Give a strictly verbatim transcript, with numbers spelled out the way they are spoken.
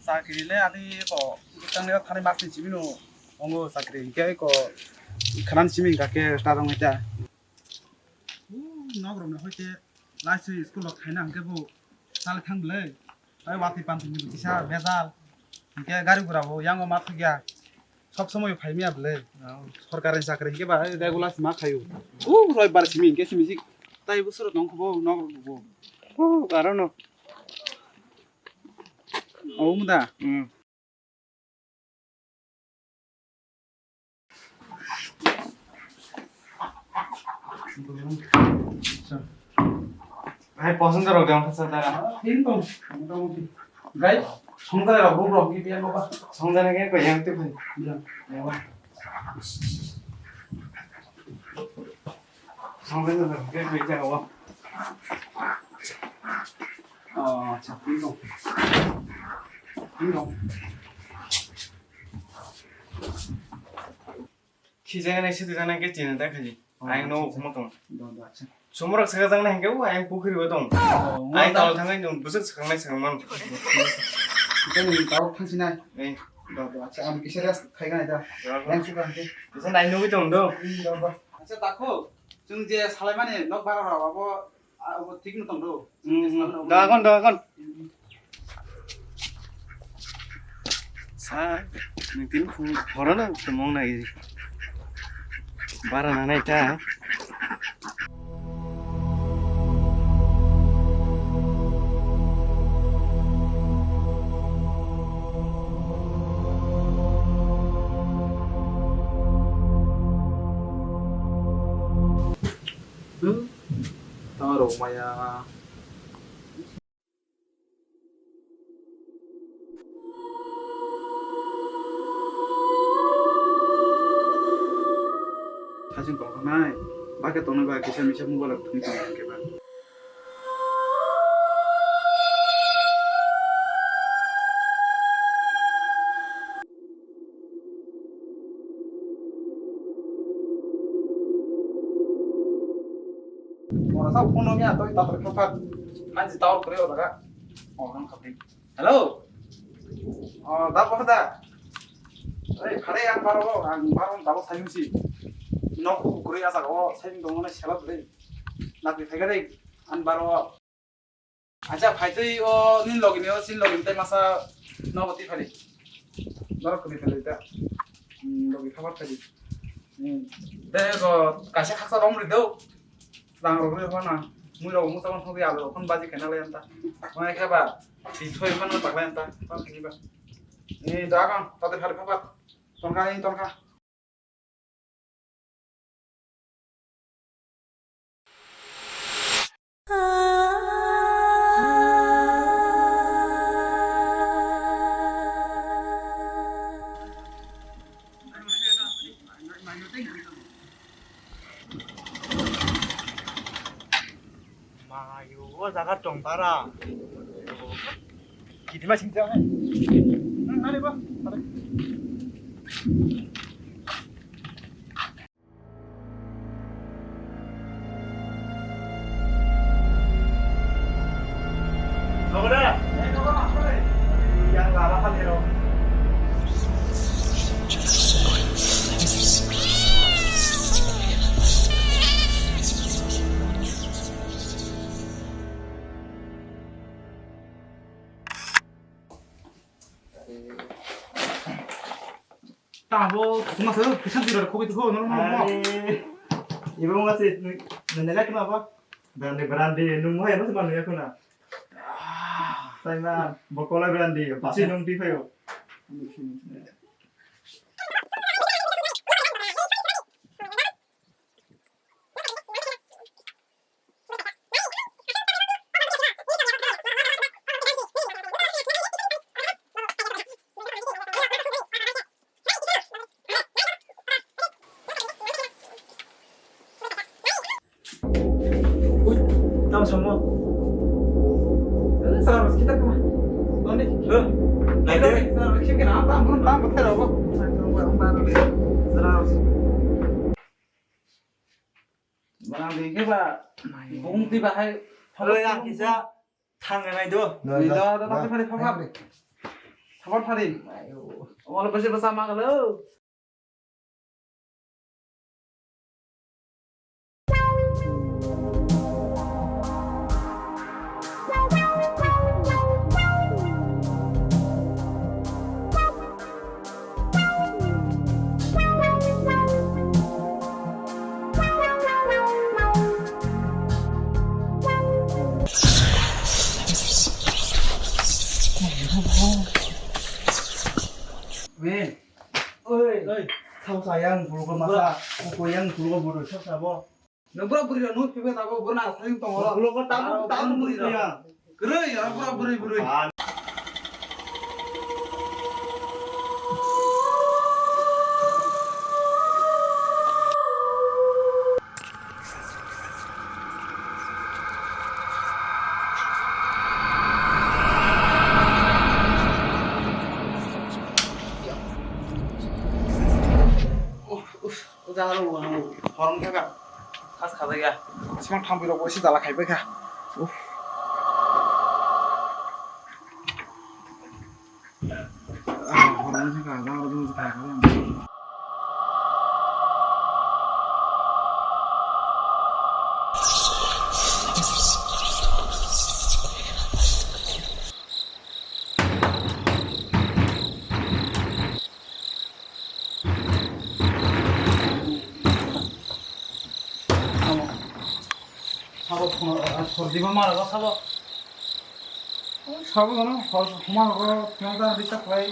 Chakri le ani ko tang ne thani mas ni simi no ongo chakri ke ko khanan simi ka ke ta dong ta. Nok rom na hoite lai sui school lo khaina hangke bo sal thang le. Ai wati pan tin bisa bezal. Hingke gari gura bo yango ma thugya. Sob somoi phai miya bwle. Oh. Sorkari chakri hingke ba regular sima khayu. U roi bar simi hingke simi sik. Tai bo suro tong khubo nok bo. Oh, karon no. Oh, muda. Hmm. Hai, passenger rok dang phasa da. Tin tong, motamuti. Gai, songja rok, rok, rok, ki biya baba. Songja na ke ko yang tu phai. Ya. Ya, ba. Songja na ke ko yang wa. Oh, acha, tin tong. Tin tong. Khijaknai, swtwijaknai khe chini ta khaji. Oh, acha, acha. Ang nogo khuma tong. Do, do, acha. Sumurok swkajaknai hwnkhe o ayang pukhiri o tong. Oh, ayang talo thangwi nwng bwswk swkaknai swkakmano. Tei nwng tabuk thangsinai. Eh. Do, do, acha, ang kisa rest khaiganai da. Do, do. Yang sukha hwnkhe. Kisa nai nugwi tong do. Hmm, do, do. Acha, takhu, chwng je salaimani nok bara rok abo Ah, obo thik no tong do. Hmm, hmm. Dagon, dagon. Sa, nung tin khu, horo na tumong na i. Bara na nai ta. Hmm, tang rok maya. Haching tongkha nai, bakhe tongnai ba kisa misa mobile rok thwngwi tongkha hwnkhe ba. Ora sa phone ya to ta phak phak. Manji tower kore ora ka. Oh, nang khapdi. Hello. Oh, da ko da. Ei, phare ang baro, ang baro da bo sayung si. Nok ko kore asa ko sayung dong na sela de. Nak di thega de. Ang baro. Acha, phaitwi o nini logini o, chini logini tei masa nogo twi phali. Norok kwrwi phali ta. Hmm, logi khabar phali. Hmm. Tei bo kaisa khaksa rong ri do. Rang rok ri phana. Mui rok musa ban thogwi alu rok phun baji khaina lai anta. Mai khe ba, twi thoi phana tak lai anta. Phang khini ba. Ni da kang, ta tei phali khabar. Tongkha, ni tongkha. Mayo, o jaga tong tara. Kitima singja. Nang nani ba? Tabo, tuma se, kisan tira ko bitu ko, no, no, no. Are, ibo wngma se, nendele kuma ba? Brandi, brandi, nung mo ya, no se manu ya kuna. Sai ma, bokola brandi, basi nung ti fayo. Ui, tamo samo. Eh, salam kita kama. Toni, eh, naik deh. Salam kita kama. Tamo, tamo, tamo, tamo. Salam. Barang dikhe ba, bung ti bahai. Halo, ya, kisa. Thang nai do. Ni do, do, do, phari, phari, phari. Phari, phari. Ayo. Wala basi basa magalo. Win. Oi. Oi. Sao sa yang bulu ko masa, ko yang bulu ko bulu sao sa bo. Nang bura buri rok nung pipe tabo bura na saling tong oro. Bulu ko tabu tabu buri rok. Kerei ya bura buri buri. Uf, uf, o jaga rok bo ang horom khe ka, khas khajai ya. Sima thang birok bo se jala khai pai kha. Uf. Ah, horom khe ka, jaga rok bo khai kha. Sabo phone, ah, sordi ma mara sabo. Sabo jano hor huma horo phone ta recharge khlai.